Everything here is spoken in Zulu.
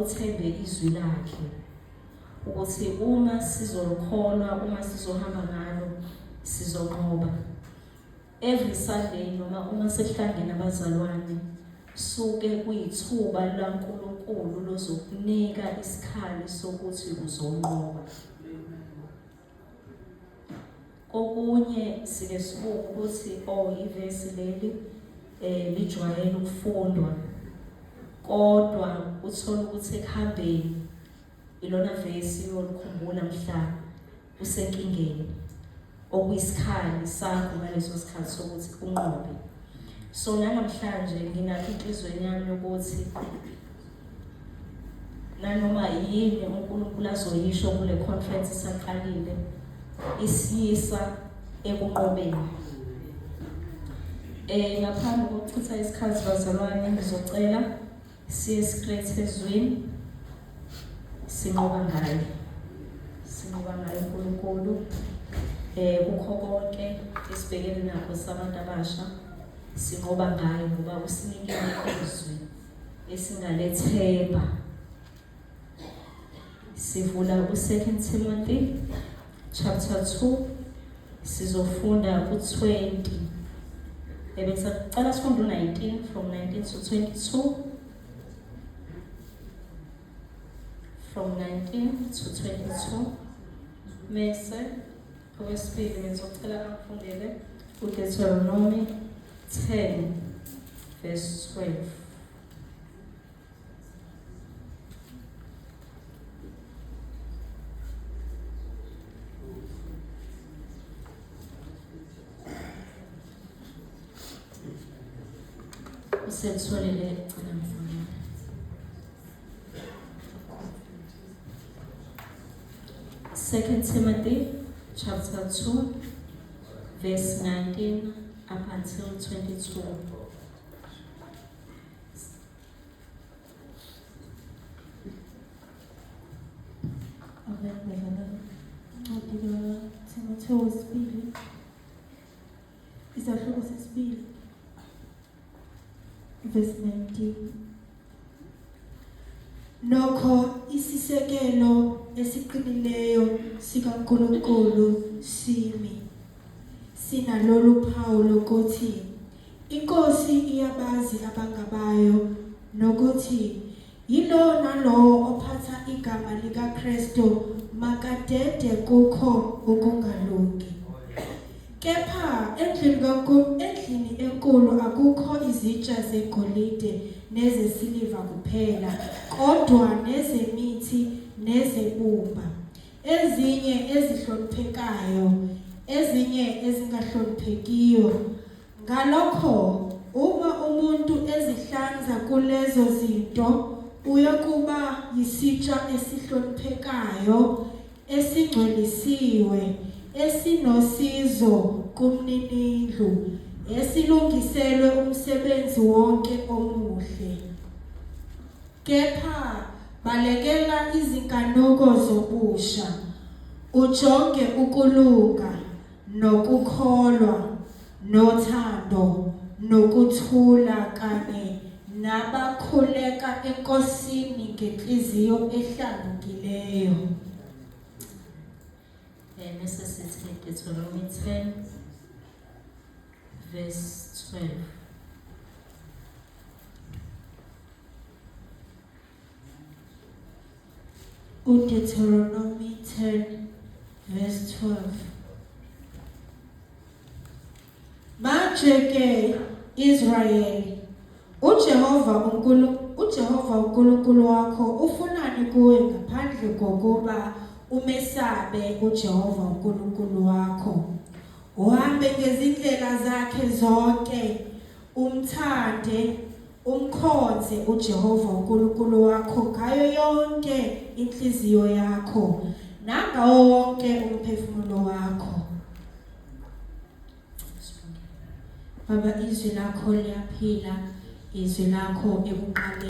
uthembe izwi lakhe ukuthi uma sizolukholwa, uma sizohamba ngalo, sizonqoba. Every Sunday noma uma sekuhlangene abazalwane, suke kuyithuba laNkulunkulu lozokunika isikhali sokuthi uzonqoba. Kokunye sike sibuke ukuthi oh ivesi leli lijwayele ukufundwa, kodwa uthola ukuthi ekuhambeni ilona vesi yolikhumbula mhla usenkingeni, okuyisikhali sakho ngaleso sikhathi sokuthi unqobe. So nanamhlanje nginakho inhlizweni yami ukuthi nanoma yini uNkulunkulu azoyisho kule conference isaqalile, isiyisa ekunqobeni. Ngaphambi kokuchitha isikhathi bazalwane, ngizocela siye straight ezwini. Sinqoba ngaye, sinqoba ngaye uNkulunkulu. Kukho konke esibhekene nakho sabantu abasha, sinqoba ngaye ngoba usinikile izwi esingalethemba. Sivula u2 Timothy chapter 2, sizofunda ku-20. Ebesicela sifunde u-19, from 19 to 22. From 19 to 22. Mese okwesibili ngizocela angifundele uDeuteronomy 10 verse 12. Uselitholile, gcina ngifundele. 2 Timothy chapter 2 verse 19 up until 22. Amen, bazalwane. Incwadi kaThimothewu wesibili, isahluko sesibili, verse 19. Nokho isisekelo esiqinileyo sikaNkulunkulu simi sinalolu phawu lokuthi iNkosi iyabazi abangabayo, nokuthi yilowo nalowo ophatha igama likaKristu makadede kukho ukungalungi. Kepha endlini kaNkulunkulu, endlini enkulu akukho izitsha zegolide nezesiliva kuphela, kodwa nezemithi nezebumba, ezinye ezihloniphekayo, ezinye ezingahloniphekiyo. Ngalokho uma umuntu ezihlanza kulezo zinto, uyokuba yisitsha esihloniphekayo, esingcwelisiwe, esinosizo kumninindlu, esilungiselwe umsebenzi wonke omuhle. Kepha balekela izinkanuko zobusha, ujonge ukulunga nokukholwa nothando nokuthula kanye nabakhuleka eNkosini ngenhliziyo ehlambukileyo. Mese sithi Deuteronomy 10 verse 12. uDeuteronomy 10 verse 12. Manje ke Israyeli, uJehova uNkulunkulu wakho ufunani kuwe ngaphandle kokuba umesabe uJehova uNkulunkulu wakho, uhambe ngezindlela zakhe zonke, umthande, umkhonze uJehova uNkulunkulu wakho ngayo yonke inhliziyo yakho nangawo wonke umphefumulo wakho. Baba, izwi lakho liyaphila, izwi lakho ekuqaleni.